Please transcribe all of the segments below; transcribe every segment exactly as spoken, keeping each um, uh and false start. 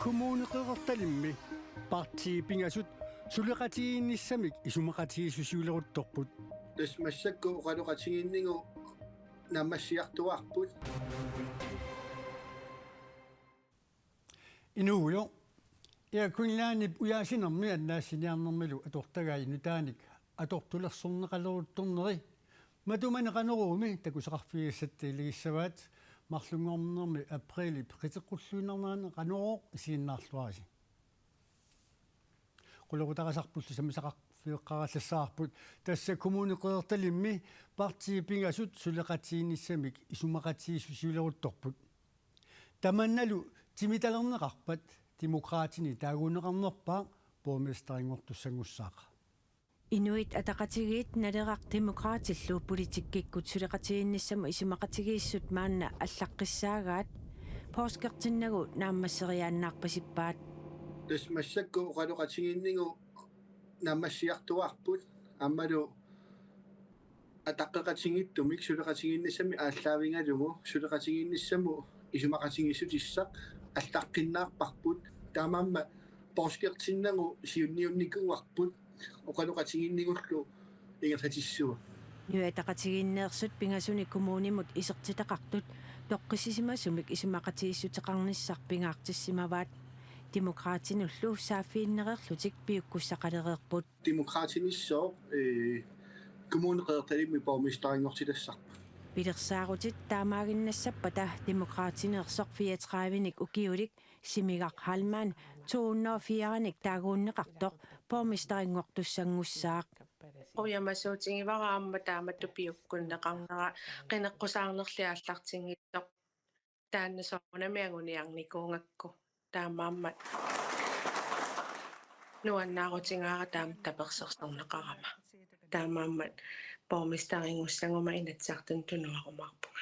Kommune Qeqertalimmi partiit pingasut suleqatigiinnissamik isumaqatigiissusiuleruttorput. Tassa massakkut oqaloqatigiinnigut naammassiartuaarput. Inuugujoq. Air Greenlandip ujaasinermi annaassiniarnermilu atortagai nutaanik atortulersorneqaleruttorneri matumani Qanoruumi takusaqarfigisassat ilagissavaat. Marlunngornermi apriilip qiteqqulluinnarnerani Qanorooq isiginnaarluarisi. Qulequtaqasarpullu sammisaqarfigeqqaarallassavarput, tassa Kommune Qeqertalimmi partiit pingasut suleqatigiinnissamik isumaqatigiissusiuleruttorput. Tamannalu timitalerneqarpat Demokraatini taaguunneqarnerpaaq borgmesterinngortussanngussaaq. Inuit Ataqatigiit, Naleraq Demokraatillu politikkikkut suleqatigiinnissamut isumaqatigiissut maanna allaqqissaagaat. Poorskeritinnagu naammasseriaannaarpasippaat. Tassa massakkut oqaloqatigiinnigut naammassiartuaarput aammalu ataqqeqatigiittumik suleqatigiinnissamik aallaavigalugu suleqatigiinnissamut isumaqatigiissutissaq allaqqinnaarparput. Taamaammat poorskeritinnagu siunniunnikuuarput oqaloqatigiinnigullu ingerlatissuugut. Inuit Ataqatigiinneersut pingasunik kommunimut isertitaqartut toqqissisimasumik isumaqatigiissuteqarnissaq pingaartissimavaat. Demokraatinullu saaffiginnereerlutik piukkussaqalereerput. Demokraatinissooq, ee, Kommune Qeqertalimmi borgmesterinngortitassarput. Pilersaarutit taamaaginnassappata Demokraatineersoq fireogtredivenik ukiulik Simigaq Heilmann to hundrede og firenik taaguunneqartoq borgmesterinngortussanngussaaq. Qujamasuutigivara aamma taamatut piukkunneqarnera, qineqqusaarnerli aallartinngitsoq. Taanna soorunami anguniarnikuugakku. Taamaammat nuannaarutigaara taama tapersersorneqarama. Taamaammat borgmesterinngussaaguma Inatsisartunut tunuarumaarpunga.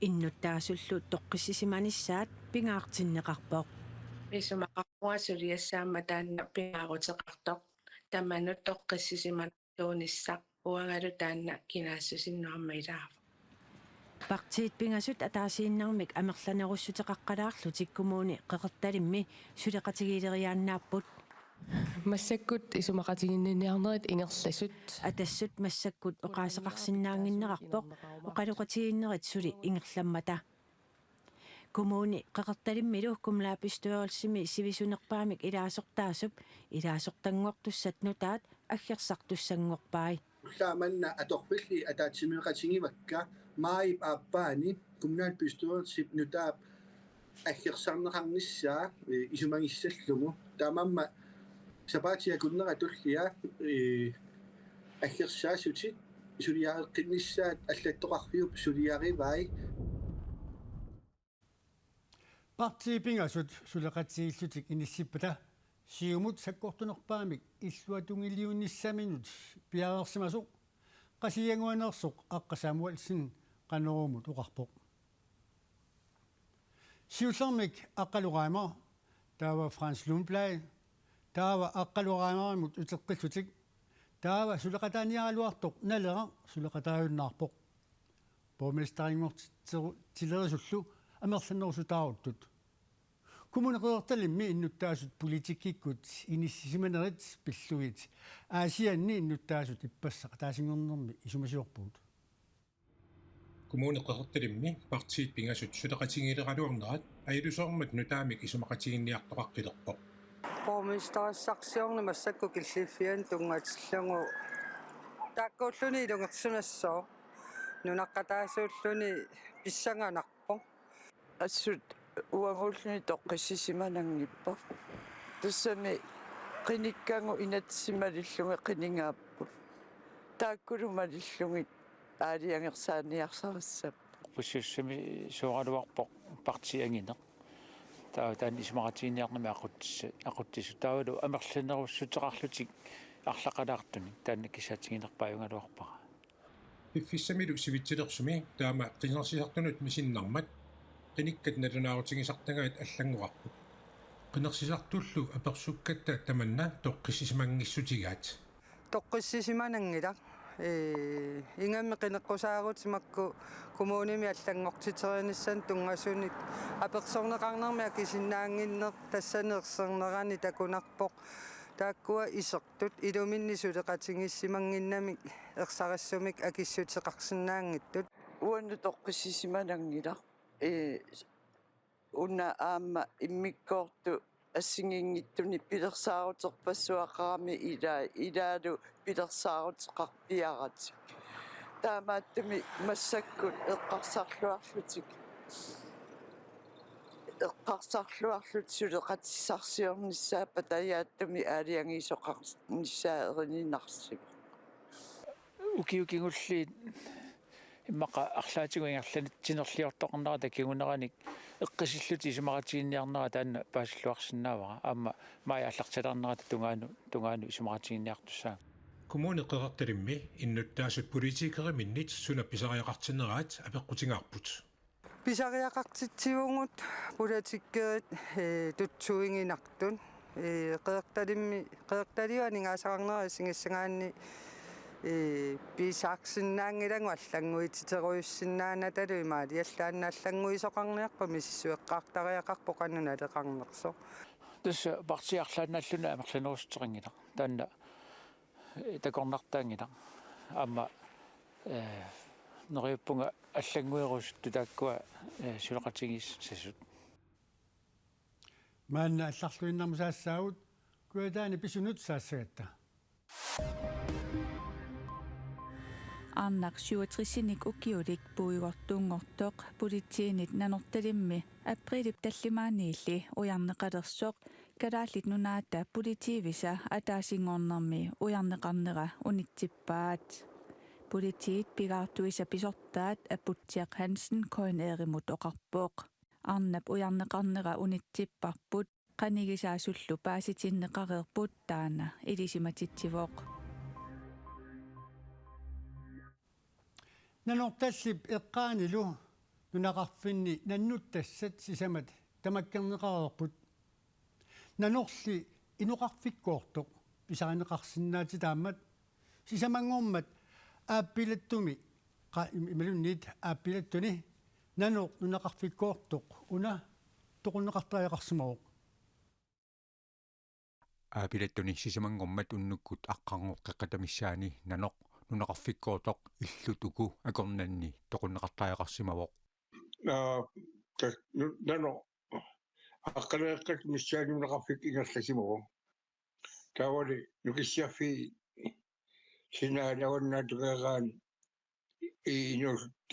Innuttaasullu toqqissisimanissaat pingaartinneqarpoq. Isumaqarpunga suliassaammat taanna pingaaruteqartoq. Tamanut toqqissisimanartuunissaq uangalu taanna kinaassusinnut aamma ilaavoq. Partiit pingasut ataasiinnarmik amerlanerussuteqaqqalaarlutik Kommune Qeqertalimmi suleqatigiileriaannaapput. Massakkut isumaqatigiinniarnerit ingerlasut. Atassut massakkut oqaaseqarsinnaannginnerarpoq oqaloqatigiinnerit suli ingerlammata. Kommune Qeqertalimmilu kommunalbestyrelsimi sivisunerpaamik ilaasortaasup ilaasortanngortussat nutaat aggersartussanngorpai. Ullaaq manna atorfillit ataatsimeeqatigivakka maajip aappaani kommunalbestyrelsip nutaap aggersarneqarnissaa, ee, isumagissallugu. Taamaammat sapaatip akunnera tullia, ee, aggersaassutit suliareqqinnissaat allattoqarfiup suliarivai. Partiit pingasut suleqatigiillutik inissippata Siumut sakkortunerpaamik illuatungiliuinnissaminut piareersimasoq Qasigiannguaneersoq Aqqa Samuelsen Qanoruumut oqarpoq. Siullermik Aqqalu Reimer, taava Frans Lundblad, taava Aqqalu Reimerimut uteqqillutik, taava suleqataaniaraluartoq Naleraq suleqataajunnaarpoq. Borgmesterinngortitseru-, tilerisullu amerlanerusutaaruttut. Kommune Qeqertalimmi innuttaasut politikkikkut inissisimanerit pillugit Aasianni innuttaasut ippassaq ataasinngornermi isumasiorpugut. Kommune Qeqertalimmi partiit pingasut suleqatigiileraluarnerat ajulusooq nutaamik isumaqatigiinniartoqaqqilerpoq. Borgmesterissarsiorneq massakkut killiffiani tunngatillugu taakkuulluni ilungersunassaaq, nunaqqataasuulluni pissanganarpoq. Assut uaguulluni toqqissisimananngippoq. Tassami qinikkagut inatsisit malillugit qinigaapput. Taakkulu malillugit aalajangersaaniarsarissapput. Pissusissami sooraluarpoq partiit angineq. Taava taanna isumaqatigiinniarnermi aqutsis-, aqutsisut. Taavalu amerlanerussuteqarlutik arlaqalaartunik taanna kissaatiginerpaajugaluarpara. Piffissamilu sivitsilersumi taama qinersisartunut misinnarmat qinikkat nalunaarutigisartagaat allanngorarput. Qinersisartullu apersukkatta tamanna toqqissisimanngiissutigaat. Toqqissisimananngilaq. Ee, ingammik qineqqusaarutimakku kommunimi allanngortiterinissanik tunngasunik apersorneqarnermi akisinnaannginneq tassani ersernerani takunarpoq. Taakkua isertut iluminni suleqatigiissimannginnamik ersarissumik akissuteqarsinnaanngitsut. Uannut toqqissisimananngilaq. Ee, una aamma immikkoortut assigiinngitsunik pilersaaruterpassuaqarami ilaa, ilaalu pilersaaruteqarpiaratik. Taamaattumik massakkut eqqarsarluarlutik, eqqarsarluarlutik suleqatissarsiornissaat patajaatsumik aalajangiisoqarnissaa erininarsivoq. Ukiut kingulliit immaqa arlaatigut ingerlatsinerliortoqarnerata kinguneranik eqqisillutik isumaqatiginninniarnera taanna paasilluarsinnaavara, aamma maajip aallartilaarnerata tungaanut, tungaanut isumaqatiginninniartussaammat. Kommune Qeqertalimmi innuttaasut politikeriminnit suna pisariaqartineraat apeqqutigaarput. Pisariaqartitsivugut politikerit, ee, tutsuiginartut. Ee, Qeqertalimmi, Qeqertaliup aningaasaqarnera isingissagaanni, ee, pisarsinnaanngilagut allannguutiterujussinnaanatalu imaaliallaannaq allannguisoqarniarput misissueqqaartariaqarpoq qanoq naleqarnersoq. Tassa partiit arlaannaalluni amerlanerussuteqanngilaq. Taanna, ee, takornartaanngilaq. Aamma, ee, neriuppunga allannguerusuttut taakkua, ee, suleqatigiissasut. Maanna allarluinnarmut saassaagut, Kujataani pisunut saassagatta. Arnaq syvogtresinik ukiulik puigortunngortoq politiinit Nanortalimmi aprilip tallimaaniilli ujarneqalersoq Kalaallit Nunaata politiivisa ataasinngornermi ujarneqarnera unitsippaat. Politiit pigaartuisa pisortaat Aputsiaq Hansen K N R-imut oqarpoq. Arnap ujarneqarnera unitsipparput, qanigisaasullu paasitinneqareerput taanna ilisimatitsivoq. Nanortallip eqqaanilu nunaqarfinni nannuttassat sisamat tamakkerneqareerput. Nanorli inoqarfikkoortoq pisarineqarsinnaatitaammat sisamanngormat Aappilattumi qa-, im-, imaluunniit Aappilattuni nanoq nunaqarfikkoortoq una toqunneqartariaqarsimavoq. Aappilattuni sisamanngormat unnukkut aqqarngoqqeqqata missaani nanoq nunaqarfikkoortoq illut uku akornanni toqunneqartariaqarsimavoq. Aa, ta-, nu-, nanoq aqqaneeqqat missaani nunaqarfik ingerlasimavoq. Taavali Nukissiarfiit sinaani avannaatugeraani inuusut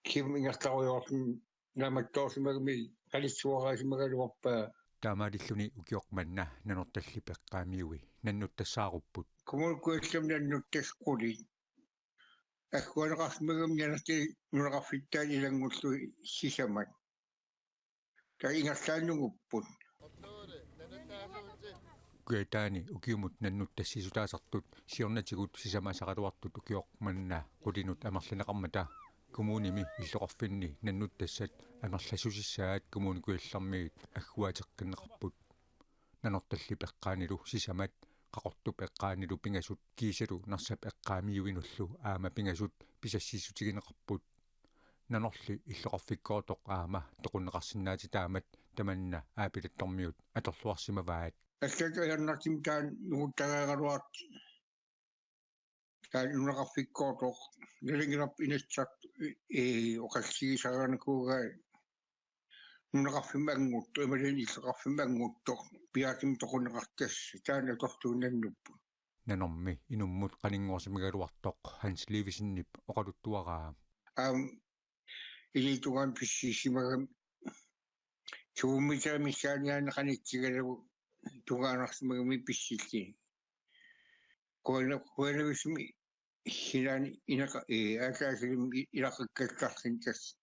kim ingerlarujoorluni naammattoorsimagami qalissuaraasimagaluarpaa. Taamaalilluni ukioq manna Nanortallip eqqaamiui nannuttassaarupput. Kommune Kujallermi nannuttassat qulit agguaanneqarsimagami Nanortallip nunaqarfittaani ilanngullugit sisamat. Taava ingerlaannagupput. Kujataani ukiumut nannuttassisutaasartut siornatigut sisamaasaraluartut ukioq manna qulinut amerlaneqarmata kommunimi illoqarfinni nannuttassat amerlassusissaat Kommune Kujallermiit agguaateqqinneqarput. Nanortallip eqqaanilu sisamat, Qaqortup eqqaanilu pingasut kiisalu Narsap eqqaamiuinullu aamma pingasut pisassiissutigineqarput. Nanorli illoqarfikkoortoq aamma toqunneqarsinnaatitaammat tamanna Aappilattormiut atorluarsimavaat. Allatut ajornartumik taanna nuuttareeraluartoq. Taanna nunaqarfikkoortoq, nalunngilarput Inatsisartut, ee, oqallisigisarinermikuugai nunaqarfimmi annguttoq, imaluunniit illoqarfimmi annguttoq, piaartumik toqunneqartassat, taanna atorlugu nannupput. Nanormi inummut qaninngorsimagaluartoq Hans Levesenip oqaluttuaraa. Aamma ilitungaani pissusissimagami, to meter missaaniaanni qanitsigalugu tungaanarsimagami pissilluni. Qujanaq-, qujanavissumik sinaani inaqa-, ee, aatsaat suli i-, ilaqaqqattaarluni tassa.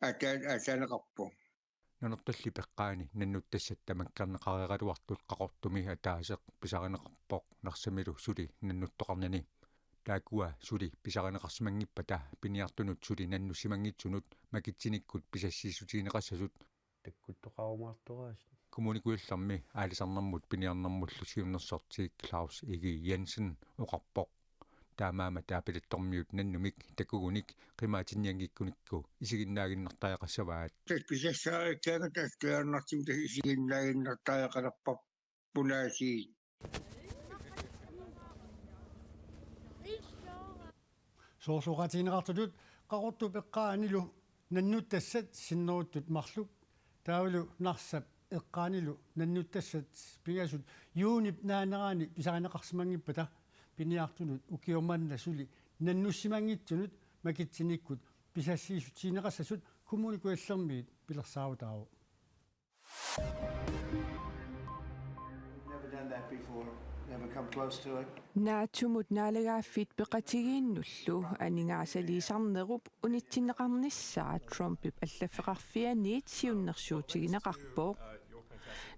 Aatsaat-, aatsaaneqarpoq. Nanortallip eqqaani nannuttassat tamakkerneqareeraluartut Qaqortumi ataaseq pisarineqarpoq Narsamilu suli nannuttoqarnani. Taakkua suli pisarineqarsimanngippata piniartunut suli nannussimanngitsunut makitsinikkut pisassiissutigineqassasut takkuttoqarumaartoraasut. Kommune Kujallermi aalisarnermut piniarnermullu siunnersorti Claus Egede Jensen oqarpoq. Taamaammat taapilittormiut nannumik takugunik qimaatinnianngikkunikku isiginnaaginnartariaqassavaat. Tassa pisassaarikkaangat tassa taannartumik tassa isiginnaaginnartariaqalerparput aasiit. Soorlu oqaatigineqartutut Qaqortup eqqaanilu nannuttassat sinneruttut marluk taavalu Narsap eqqaanilu nannuttassat pingasut juunip naanerani pisarineqarsimanngippata piniartunut ukioq manna suli nannussimanngitsunut makitsinikkut pisassiissutigineqassasut Kommune Kujallermiit pilersaarutaavoq. Never done that before. Never come close to it. NATO-mut naalagaaffiit peqatigiinnullu aningaasaliisarnerup unitsinneqarnissaa Trumpip allaffeqarfianiit siunnersuutigineqarpoq.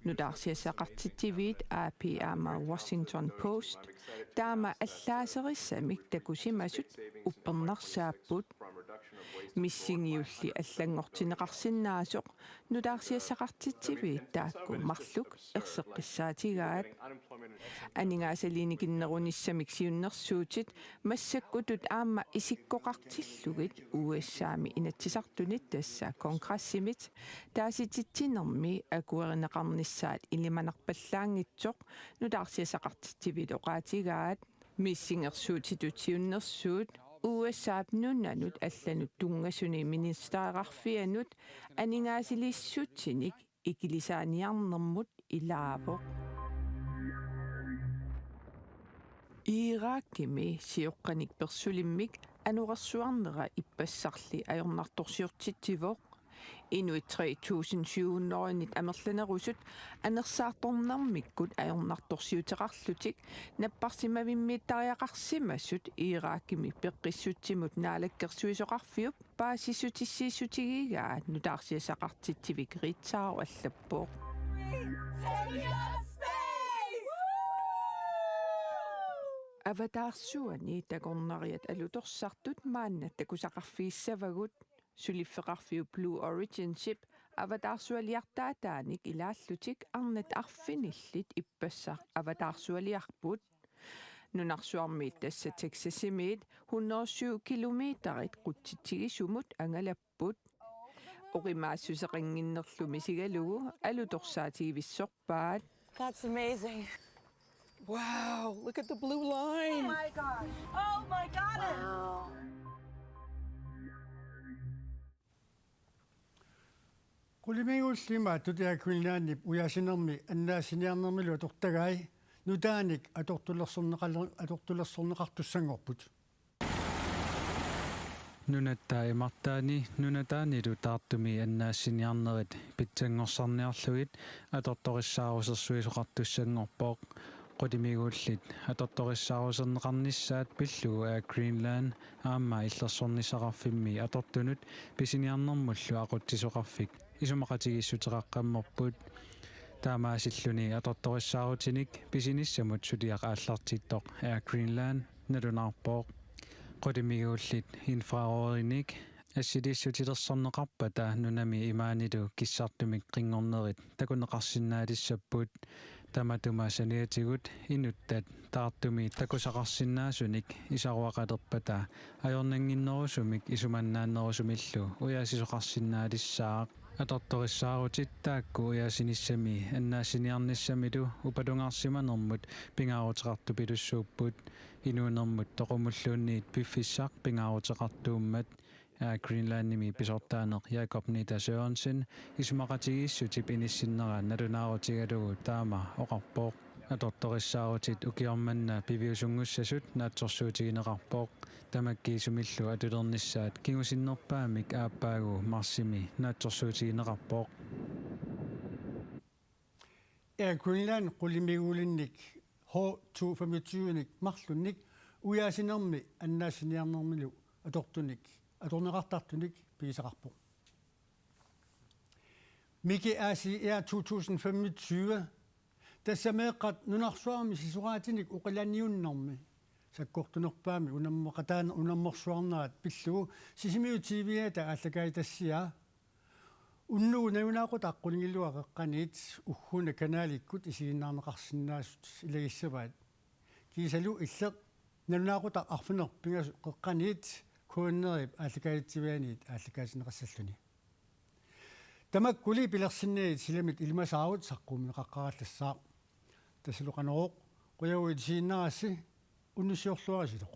Nutaarsiassaqartitsiviit A P aamma Washington Post taama allaaserissamik takusimasut uppernarsaapput. Missingiulli allanngortinneqarsinnaasoq nutaarsiassaqartitsiviit taakku marluk erseqqissaatigaat. Aningaasaliinikinnerunissamik siunnersuutit massakkutut aamma isikkoqartillugit U S A-mi Inatsisartunit tassa kongressimit taasititsinermi akuerineqarnissaat ilimanarpallaanngitsoq nutaarsiassaqartitsiviit oqaatigaat. Missingersuutitut siunnersuut U S A-p nunanut allanut tunngasuni ministereqarfianut aningaasaliissutinik ikilisaaniarnermut ilaavoq. Irakimi sioqqanik persulimmik anorersuarnera ippassarli ajornartorsiortitsivoq. Inuit tre tusind syv hundrede amerlanerusut anersaartornermikkut ajornartorsiuteqarlutik napparsimavimmiittariaqarsimasut Irakimi peqqissutsimut naalakkersuisoqarfiup paasissutissiissutigigaa nutaarsiassaqartitsivik Ritzau allappoq. Avataarsuani takornariat alutorsartut maanna takusaqarfigissavagut. Suliffeqarfiup Blue Originsip avataarsualiartaataanik ilaallutik arnat arfinillit ippassaq avataarsualiarput. Nunarsuarmiit tassa Texasimiit hundrede syv kilometerit qutsitsigisumut angalapput. Oqimaassuseqannginnerlu misigalugu alutorsaatigivissorpaat. That's amazing. Wow, look at the blue line. Oh my gosh. Oh my goddess. Wow. Qulimiguullit imaattut Air Greenlandip ujaasinermi annaassiniarnermilu atortagai nutaanik atortulersorneqaler-, atortulersorneqartussanngorput. Nunatta imartaani nunataanilu taartumi annaassiniarnerit pitsanngorsarniarlugit atortorissaarusersuisoqartussanngorpoq. Qulimiguullit atortorissaaruserneqarnissaat pillugu Air Greenland aamma illersornissaqarfimmi atortunut pisiniarnermullu aqutsisoqarfik isumaqatigiissuteqaqqammerput. Taamaasilluni atortorissaarutinik pisinissamut suliaq aallartittoq Air Greenland nalunaarpoq. Qulimiguullit infrarødinik assiliissutilersorneqarpata nunami imaanilu kissartumik qinngornerit takuneqarsinnaalissapput. Tamatuma saniatigut inuttat taartumi takusaqarsinnaasunik isaruaqalerpata ajornannginnerusumik isumannaannerusumillu ujaasisoqarsinnaalissaaq. Atortorissaarutit taakku ujaasinissami annaassiniarnissamilu upalungaarsimanermut pingaaruteqartupilussuupput. Inuunermut toqumulluunniit piffissaq pingaaruteqartuummat. Air Greenlandimi pisortaaneq Jakob Nita Sørensen isumaqatigiissutip inissinnera nalunaarutigalugu taama oqarpoq. Atortorissaarutit ukioq manna piviusunngussasut naatsorsuutigineqarpoq. Tamakkiisumillu atulernissaat kingusinnerpaamik aappaagu marsimi naatsorsuutigineqarpoq. Air Greenland qulimiguulinnik H to femogtyve-nik marlunnik ujaasinermi annaassiniarnermilu atortunik, atorneqartartunik pigisaqarpoq. Miki A C R to tusind femogtyve. Tassa meeqqat nunarsuarmi sisoraatinik oqilaniunnermi sakkortunerpaamik unammeqataan-, unammersuarnerat pillugu Sisimiut T V-ata aallakaatitassiaa. Unnugu nalunaaqutaq qulingiluat qeqqaniit ugguna kanalikkut isiginnaarneqarsinnaasut ilagissavaat. Kiisalu illeq Nalunaaqutaq arfineq-pingasut qeqqaniit K N R-ip aallakaatitsivianiit aallakaatinneqassalluni. Tamakkuli pilersinnagit silamit ilimasaarut saqqummiunneqaqqaarallassaaq. Tassalu Qanorooq, qujavuit isiginnaarassi, unnussiorluarisilu.